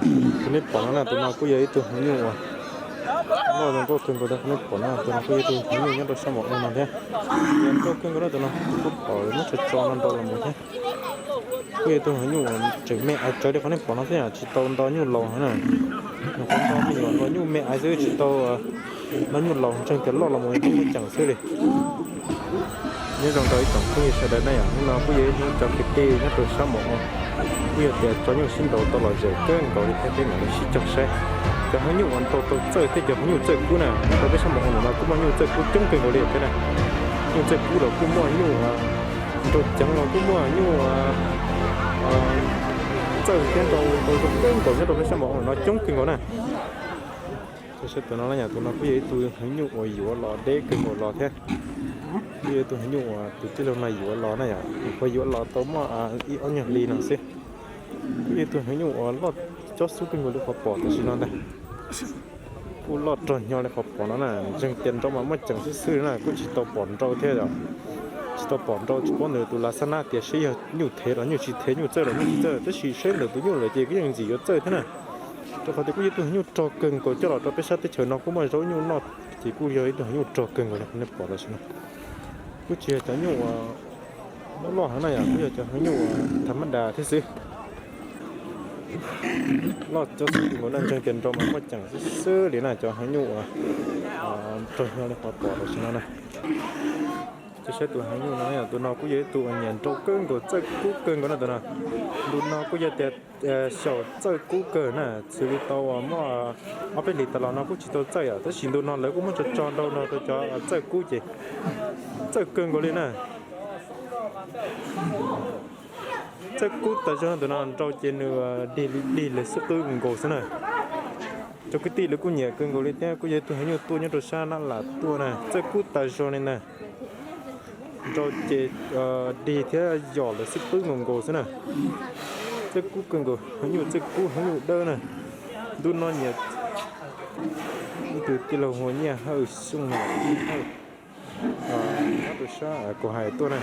Qhov nej pom no na, tus no kuj yog ib tug heev nyuj uas loj zoo nkauj kawg nkaus thiab. Qhov nej pom no, tus no kuj yog ib tug heev nyuj nyob rau sab npam oo no thiab. Nrau kawg nkaus na tus no, kuj pom lawv muab tso tso no nrau los mus thiab. Kuj yog tus heev nyuj uas tseem me aiv tsawv li qhov nej pom no xwb, tsis tau nto nyuj laus na. Nws qhuav nto me nyuam nto nyuj me aiv xwb, tsis tau nto nyuj laus, ntseeg tias loj los mus muaj ceem xwb li. Nyob zoo rau ib tsoom phooj ywg sawv daws na yom, hnub no kuj yog ib hnub cov kwv tij nyob rau sab npam oo, kuj yog tias tso nyuj sib nraus tau lom zem kawg nkaus li thiab peb mam li sib cog saib cov heev nyuj uas nrau tau txawj thiab cov heev nyuj txawj kub na. Nyob rau peb sab npam oo no kuj muaj nyuj txawj kub coob kawg nkaus li thiab na. Nyuj txawj kub los kuj muaj, nyuj nrau ceev los kuj muaj, nyuj txawj thiab nrau tau zoo kawg nkaus nyob rau peb sab npam oo no coob kawg nkaus na. Saib tus no na yom, tus no kuj yog ib tug heev nyuj uas yuav los deb kawg nkaus los thiab. Kuj yog ib tug heev nyuj uas tus tij laug no yuav los na yom, nws yuav los tau muaj ib ob nyuag hli no xwb. Kuj yog ib tug heev nyuj uas loj cob xub kawg nkaus li qhov pom tam sim no ntag. Kuj loj rog nyo li qhov pom no na, ntseeg tias nrau mas muaj ceem xwb xwb li na, kuj tsis tau pom nrau thiab yom. Tsis tau pom nrau, tsis paub ntawm tus lav xab nab tias seb yog nyuj thev los nyuj tsis thev, nyuj txawj los nyuj tsis txawj, tab sis saib ntawm tus nyuj lawm ces kuj yeej ntxim yuav txawj thiab na. Rau qhov tias kuj yog ib tug heev nyuj rog kawg nkaus coj los rau peb sab teb chaws no kuj muaj zaub nyuj noj, ces kuj yog ib tug heev nyuj rog kawg nkaus li qhov nej pom tam sim no. Kuj tsis yog cov nyuj uas loj loj heev na yom, kuj yog cov heev nyuj uas tha mab das thiab xwb. Loj cob xub kawg nkaus na, ntseeg tias nrau mas muaj ceem xwb xwb li na, cov heev nyuj uas rog nyo li qhov pom tam sim no na. Cia saib tus heev nyuj no, tus no kuj yog ib tug uas nyiam nrau kawg nkaus, txawj kub kawg nkaus na tus no. Ntu no kuj yog tias xyaum txawj kub kawg na, xws li tau uas muaj ob peb hlis tas los no kuj tsis tau txawj yom, tab sis ntu no lawv kuj muab tso tso nrau no rau cov txawj kub ces txawj kawg nkaus li na. Txawj kub tas zog, tus no nrau ces nws dig dig lawv xwb qwb nkaus xwb na. Cov kwv tij lawv kuj nyiam kawg nkaus li thiab, kuj yog ib tug heev nyuj tuaj nyob rau sab Nab Lam tuaj na, txawj kub tas zog li ntag. Nrau ces dig thiab yom lawv xwb qwb nkaus nkaus xwb na. Txawj kub kawg nkaus, heev nyuj txawj kub, heev nyuj dawb na. Ntu no nyiam ib tug tij laug hu ua Nyiaj Hawj Xyooj no, Nyiaj Hawj, nyob rau sab Kaus Hais tuaj na.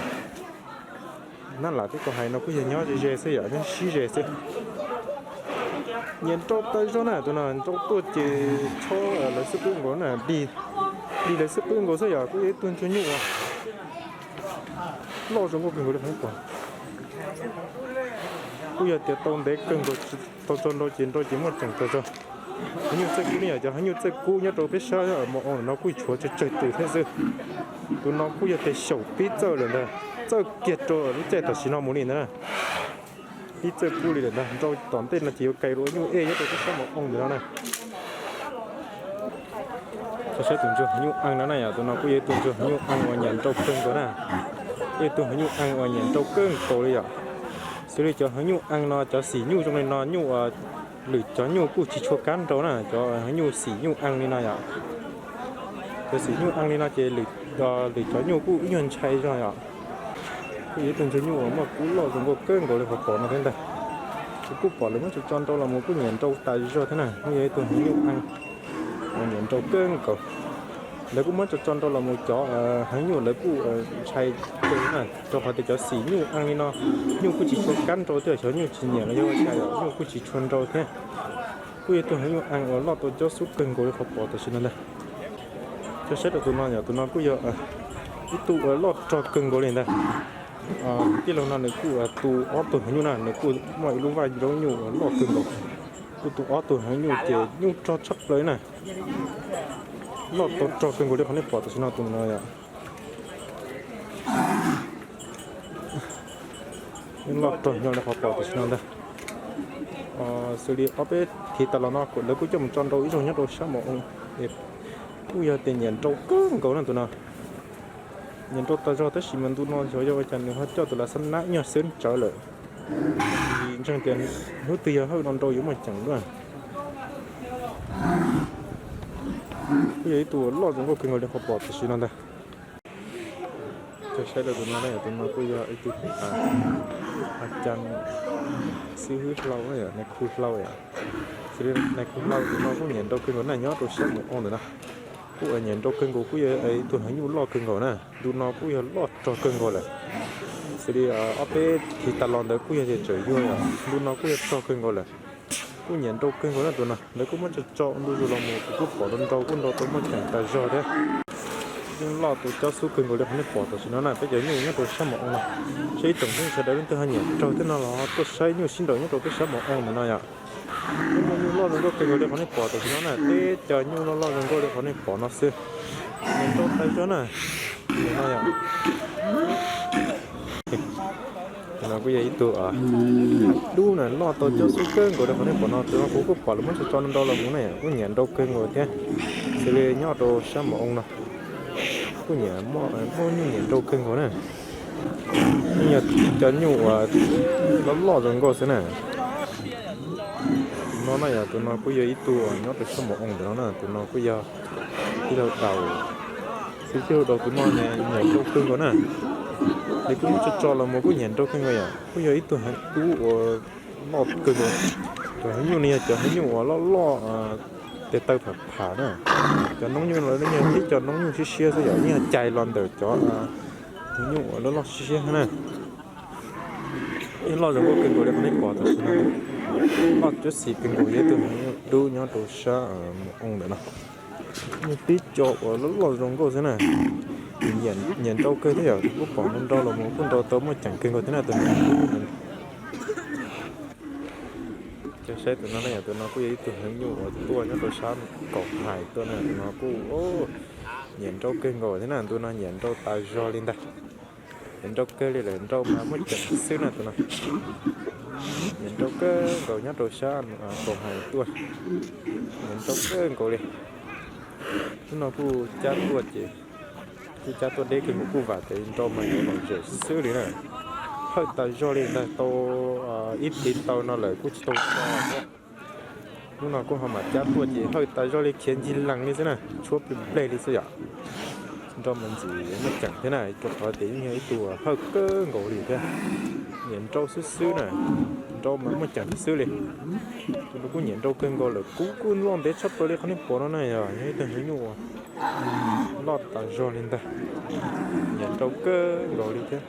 Nab Lam thiab Kaus Hais no kuj yog nyob ze ze xwb yom, nyob sib ze xwb. Nyiam nrau tas zog na, tus no nrau tuaj ces chob lawv xwb qwb nkaus na, dig lawv xwb qwb nkaus xwb yom, kuj yog ib tug ntsuag nyuj uas loj zoo nkauj kawg nkaus li qhov pom. Kuj yog tias tau ntev kawg nkaus tsis tau tso nrau ces nrau ces muaj ceem tas zog. Heev nyuj txawj kub ne yom, cov heev nyuj txawj kub nyob rau peb sab Mos Oo no kuj tshuav tsawg tsawg tus thiab xwb. Tus no kuj yog tias xyaum pib txawj lawm ntag, txawj kiag rau lub caij tam sim no mus li ntag na. Pib txawj kub li lawm ntag, nrau tom ntej no ces yuav kais rau nyuj ej nyob rau peb sab Mos Oo ntawm no na. Saib tus ntsuag heev nyuj eej no na yom, tus no kuj yog ib tug ntsuag heev nyuj eej uas nyiam nrau kawg nkaus na. Yog ib tug heev nyuj eej uas nyiam nrau kawg nkaus li yom. Xws li cov heev nyuj eej no, cov xim nyuj zoo li no nyuj, lwm cov nyuj kuj tsis tshua kab nrau na, cov heev nyuj xim nyuj eej li no yom. Cov xim nyuj eej li no ces lwm cov nyuj kuj ib nyuag ntshai zog yom. Kuj yog ib tug ntsuag nyuj uas muaj kub loj zoo nkauj kawg nkaus li qhov pom no thiab ntag. Kuv kuj pom lawv muab tso tso nrau los mus kuj nyiam nrau tas zog thiab na, kuj yog ib tug heev nyuj eej uas nyiam nrau kawg nkaus. Lawv kuj muab tso tso nrau los mus cov heev nyuj lawv kuj ntshai kawg na, rau qhov tias cov xim nyuj eej li no nyuj kuj tsis tshua kab nrau thiab, cov nyuj tsis nyiam los yog ua cas yom, nyuj kuj tsis tshua nrau thiab. Kuj yog ib tug heev nyuj eej uas loj tau cob xub kawg nkaus li qhov pom tam sim no ntag. Cov saib rau tus no yom, tus no kuj yog ib tug uas loj rog kawg nkaus li ntag. Tij laug no nws kuj tu ob tug heev nyuj na, nws kuj muaj ib lub vaj zaub nyuj uas loj kawg nkaus, kuj tu ob tug heev nyuj ces nyuj rog tshaj plaws na. Loj tau rog kawg nkaus li qhov nej pom tam sim no tus no yom. Yeej loj rog nyo li qhov pom tam sim no ntag. Xws li ob peb hlis tas los no lawv kuj coj mus tso nrau ib zaug nyob rau sab Mos Oo, kuj yog tias nyiam nrau kawg nkaus na tus no. Nyiam nrau tas zog tab sis mas ntu no xyov yog ua cas nws ho coj tus lav xab nab ib nyuag xwb tsawv lawm. Ntseeg tias hnub twg yog hawj no nrau yuav muaj ceem luaj. Kuj yog ib tug loj zoo nkauj kawg nkaus li qhov pom tam sim no ntag. Cov saib rau tus no na, tus no kuj yog ib tug a cas xib hwb hlau, nais khu hlau yom. Xws li nais khu hlau tus no kuj nyiam nrau kawg nkaus na, nyob rau sab Mos Oo ntawm no kuj nyiam nrau kawg nkaus, kuj yog ib tug heev nyuj loj kawg nkaus na. Ntu no kuj yog loj rog kawg nkaus lawm. Xws li ob peb hlis tas los ntawd kuj yog tias tseem yuag yom, ntu no kuj yog rog kawg nkaus lawm. Kuj nyiam nrau kawg nkaus na tus no, lawv kuj muab tso tso ua ntu zus los mus kuv kuj pom nrau nrau kuj nrau tau muaj ceem tas zog thiab. Yeej loj tau cob xub kawg nkaus li qhov nej pom tam sim no na, peb cov nyuj nyob rau sab mos oo no. Saib ib tsoom phooj ywg sawv daws leej twg ho nyiam raug thiab no los tuaj saib nyuj sib nraus nyob rau peb sab mos oo ntawm no yom. Muaj nyuj loj zoo nkauj kawg nkaus li qhov nej pom tam sim no na, peb cov nyuj loj loj zoo nkauj li qhov nej pom no xwb. Nyiam nrau tas zog na. Tus no yom. Tus no kuj yog ib tug dub na, loj tau cob xub kawg nkaus li qhov nej pom no. Tus no kuv kuj pom lawv muab tso tso nrau los mus na, kuj nyiam nrau kawg nkaus thiab. Xws li nyob rau sab mos oo no kuj nyiam, muaj nyuj nyiam nrau kawg nkaus na. Yeej yog cov nyuj uas loj loj zoo nkauj xwb na. Tus no na yom, tus no kuj yog ib tug nyob rau sab mos oo ntawm no na, tus no kuj yog tij laug Daus. Tus tij laug Daus tus no nyiam nrau kawg nkaus na. Li kuj muab tso tso los mus kuj nyiam nrau kawg nkaus yom, kuj yog ib tug heev dub uas loj kawg nkaus. Cov heev nyuj no yog cov heev nyuj uas loj loj, tes taw pham pham na. Cov noob nyuj no yeej yog ib co noob nyuj siab siab xwb yom, yeej yog cais los ntawm cov heev nyuj uas loj loj siab siab na. Yeej loj zoo nkauj kawg nkaus li qhov nej pom tam sim no. Loj cuab xim kawg nkaus, yog ib tug heev nyuj dub nyob rau sab mos oo ntawm no. Yeej tib co uas loj loj zoo nkauj xwb na. Nyiam nrau kawg thiab yom, kuj pom nrau nrau los mus kuj nrau tau muaj ceem kawg nkaus thiab na tus no. Cov saib tus no na yom, tus no kuj yog ib tug heev nyuj uas tuaj nyob rau sab Kaum Hais tuaj na, tus no kuj nyiam nrau kawg nkaus thiab na, ntu no nyiam nrau tas zog li ntag. Nyiam nrau kawg li lawm, nrau mas muaj ceem xwb na tus no. Nyiam nrau kawg nkaus nyob rau sab Kaum Hais tuaj. Nyiam nrau kawg nkaus li. Hnub no kuj cab tuaj ces kuj cab tuaj deb kawg nkaus, kuj vam tias nrau mas yuav lom zem xwb li na. Hawj tas zog li ntag, tau ib hlis ntau no lawm kuj tsis tau so thiab. Hnub no kuj ho mam cab tuaj ces hawj tas zog li, khiav ncig lees li xwb na, tshuab plig npleg li xwb yom. Nrau mas ntxim muaj ceem thiab na, rau qhov tias yeej yog ib tug hawj kawg nkaus li thiab. Nyiam nrau xwb xwb na, nrau mas muaj ceem xwb li. Tus no kuj nyiam nrau kawg nkaus lawm, kuv kuj loj ntev tshaj plaws li qhov nej pom no na, yog ib tug heev nyuj uas loj tas zog li ntag. Nyiam nrau kawg nkaus li thiab.